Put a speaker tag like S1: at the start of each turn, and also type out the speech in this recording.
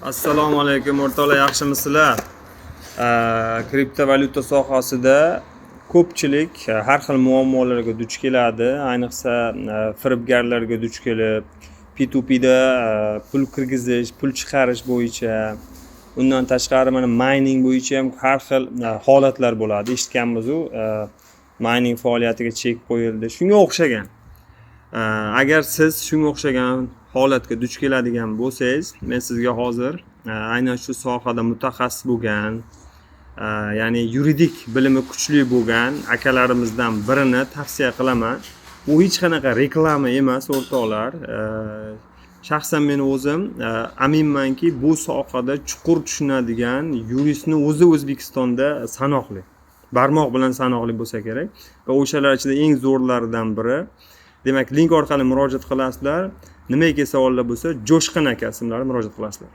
S1: Assalomu alaykum, o'rtoqlar, yaxshimisizlar? Kriptovalyuta sohasida ko'pchilik har xil muammolarga duch keladi, ayniqsa firibgarlarga duch kelib, P2Pda pul kirgizish, pul chiqarish bo'yicha, undan tashqari mana mayning bo'yicha ham har xil holatlar bo'ladi. Eshitganmizu, mayning faoliyatiga chek qo'yildi, shunga o'xshagan. Agar siz shunga o'xshagan holatga duch keladigan bo'lsangiz, men sizga hozir aynan shu sohada mutaxassis bo'lgan, ya'ni yuridik bilimi kuchli bo'lgan akalarimizdan birini tavsiya qilaman. Bu hech qanaqa reklama emas, o'rtoqlar. Shaxsan men o'zim aminmanki, bu sohada chuqur tushunadigan yuristni o'zi O'zbekistonda sanoqli, barmoq bilan sanoqli bo'lsa kerak va o'shalar ichida eng zo'rlaridan biri. Demak, link orqali murojaat qilasizlar. Nimaiki savollar bo'lsa, Jo'shqin aka ismlari, murojaat qilasizlar.